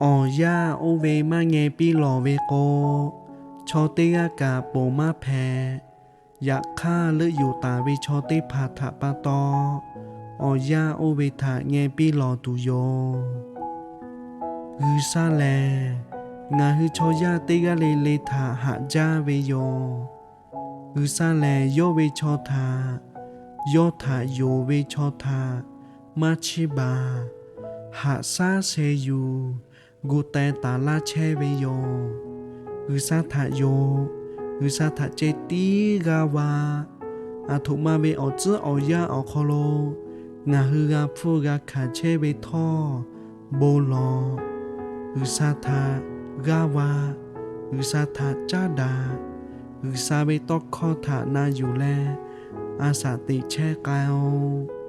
Awˬ yanˇ oˇ ve maˇ ngeh piˇ lawˬ ve k'o, chaw teˇ g'aˇ kaꞈ ponˬ maˇ hpehꞈ. Yaꞈ hk'aˇ, leuˆ yuˬ taˍ ve chaw teˇ hpaˍ htaꞈ pa taw, awˬ yanˇ oˇ ve htaꞈ ngeh piˇ lawˬ tuˬ yoˬ. G'uiˬsha lehˬ, ngaˬ hui chaw yaˇ teˇ g'aˇ le le htaꞈ haꞈ jaˇ ve yoˬ. G'uiˬsha lehˬ, yawˇ ve chaw htaꞈ, yawˇ htaꞈ yonˍ ve chaw htaꞈ maˇ chiˇ baˬ, haꞈ shaˉ sheh yuˬ, gu teh taˍ laˇ chehˇ ve yoˬ. G'uiˬsha htaꞈ yonˍ, G'uiˬsha htaꞈ ceh tiˉ g'aˇ va. Aˬ htoꞈ ma ve awˬ tcuhˉ awˬ yanˇ awˬ hk'aw lo ngaˬ hui g'a hpfuhˇ g'a hkanˍ chehˇ ve htawˇ, bon lawˬ. G'uiˬsha htaꞈ g'aˇ va, G'uiˬsha htaꞈ caˉ daꞈ, G'uiˬsha ve tawˇ hkawˇ htaꞈ na yuˬ leh, a shaꞈ teꞈ chehˇ k'ai-oˬ.